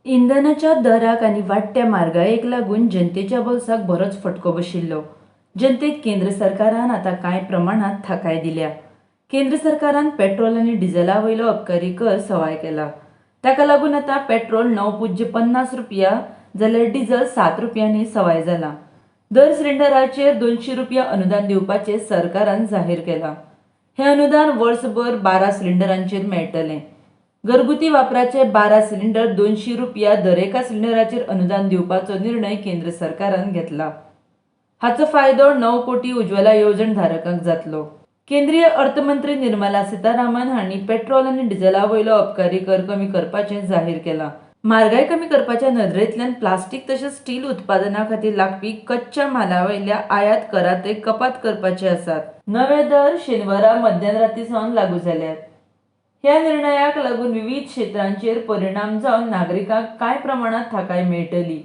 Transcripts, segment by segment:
इंधनाच्या दराक आनी वाडट्या म्हारगायेक लागून जनतेच्या बोल्साक बरोच फटको बशिल्लो. जनतेक केंद्र सरकारान आतां कांय प्रमाणांत थाकाय दिल्या. केंद्र सरकारान पेट्रोल आनी डिझेला वयलो अबकारी कर सवाय केला. ताका लागून आतां पेट्रोल 9.50 रुपया जाल्यार डिझल 7 रुपयांनी सवाय जाला. दर सिलिंडराचेर 200 रुपया अनुदान दिवपाचें सरकारान जाहीर केलां. हें अनुदान वर्सभर 12 सिलिंडरांचेर मेळटलें. घरगुती वापराचे 12 सिलिंडर 200 रुपया दरेका सिलिंडराचेर अनुदान दिवपाचो निर्णय केंद्र सरकारान घेतला. हाचो फायदो 9 कोटी उज्ज्वला येवजण धारकांक जातलो. केंद्रीय अर्थमंत्री निर्मला सीतारामन हांणी पेट्रोल आनी डिझेला वयलो अबकारी कर कमी करपाचें जाहीर केलां. म्हारगाय कमी करपाच्या नदरेंतल्यान प्लास्टीक तशेंच स्टील उत्पादना खातीर लागपी कच्च्या म्हाला वयल्या आयात करांतय कपात करपाचे आसात. नवे दर शेनवारा मध्यानराती सावन लागू जाल्यात. ह्या निर्णयाक लागून विवीध क्षेत्रांचेर परिणाम जावन नागरिकांक कांय प्रमाणांत थाकाय मेळटली.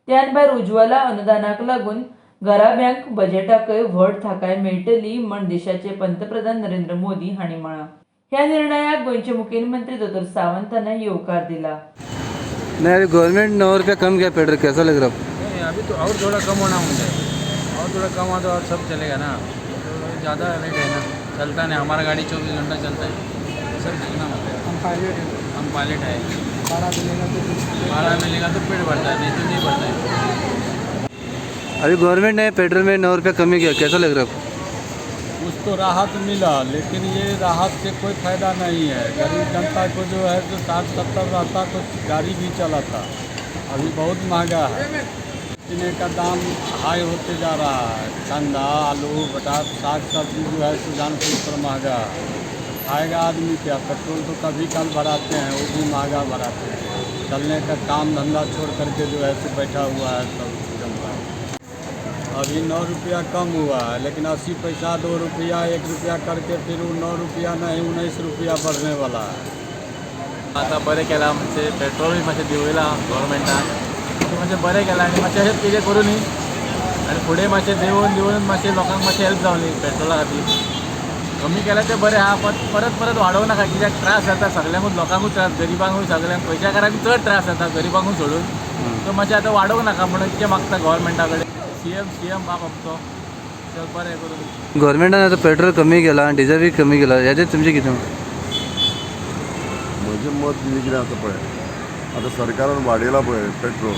त्यान भायर उज्ज्वला अनुदानाक लागून घराब्यांक बजेटाकय व्हड थाकाय मेळटली म्हण देशाचे पंतप्रधान नरेंद्र मोदी हांणी म्हळां. ह्या निर्णयाक गोंयचे मुखेलमंत्री दोतोर सावंतानय येवकार दिला. नहीं, अभी गवर्नमेंट 9 रुपया कम किया पेट्रोल, कैसा लग रहा है? नहीं, अभी तो और थोड़ा कम होना मुझे, और थोड़ा कम हो तो और सब चलेगा ना। तो ज़्यादा रेट है ना, चलता नहीं। हमारा गाड़ी 24 घंटा चलता है, सब देखना होता है। हम पायलट हैं। हम पायलट है। 12 मिलेगा तो कुछ 12 मिलेगा तो पेट भरता है, नहीं तो नहीं भरता है। अभी गवर्नमेंट ने पेट्रोल में 9 रुपया कमी किया, कैसा लग रहा है? कुछ तो राहत मिला, लेकिन ये राहत से कोई फायदा नहीं है। गरीब जनता को जो है तो 60-70 रहता तो गाड़ी भी चलाता। अभी बहुत महंगा है। पीने का दाम हाई होते जा रहा है। कंदा, आलू, बटाट, साग सब्जी जो है सो जान से ऊपर महंगा है। खाएगा आदमी क्या? पेट्रोल तो कभी कल भराते हैं, वो भी महंगा भराते हैं। चलने का काम धंधा छोड़ करके जो है सो बैठा हुआ है सब जनता। अभी 9 रुपया कम हुआ है, लेकिन 80 पैसा, 2 रुपया, 1 रुपया करके फिर वो 9 रुपया नहीं, 19 रुपया बढ़ने वाला है। आतां बरें केलां, मातशें पेट्रोलूय मातशें देंवयलां गव्हर्मेंटान, तें मातशें बरें केलां आनी मातशें अशेंच कितें करूं न्ही आनी फुडें मातशें देंवोवन देंवोवन मातशें लोकांक मातशें हेल्प जावनी। पेट्रोला खातीर कमी केल्यार तें बरें आहा, पण परत परत वाडोवं नाका, कित्याक त्रास जाता सगल्यांकूच, लोकांकूच त्रास, गरिबांकूय सगल्यांक, पयशाकारांकूय चड त्रास जाता गरिबांकूय सोडून। सो मातशें आतां वाडोवंक नाका म्हणून इतकें मागता गव्हर्मेंटा कडेन। सी एम बाब आमचो, चल बरें करून। गव्हर्नमेंटान आता पेट्रोल कमी केला, डिझेल बी कमी केला, याचेर तुमचें कितें? म्हजें मत म्हणजे कितें आसा पळय, आतां सरकारान वाडयलां पळय पेट्रोल,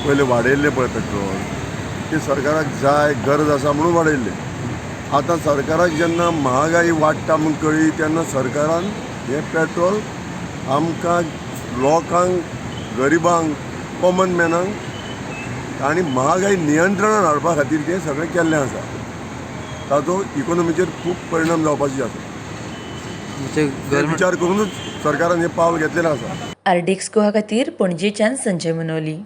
पयलें वाडयल्लें पळय पेट्रोल, ती सरकाराक जाय, गरज आसा म्हणून वाडयल्लें। आतां सरकाराक जेन्ना महागाई वाडटा म्हूण कळ्ळी, तेन्ना सरकारान हें पेट्रोल आमकां लोकांक, गरिबांक, कॉमन मॅनांक आनी महागाई नियंत्रणान हाडपा खातीर तें सगळें केल्लें आसा। ताचो इकोनॉमीचेर खूब परिणाम जावपाची आसा। म्हणजे ते गव्हर्नमेंट विचार करूनच सरकारान हें पावल घेतलेलें आसा। आरडीएक्स गोवा खातीर पणजेच्यान संजय मनोली.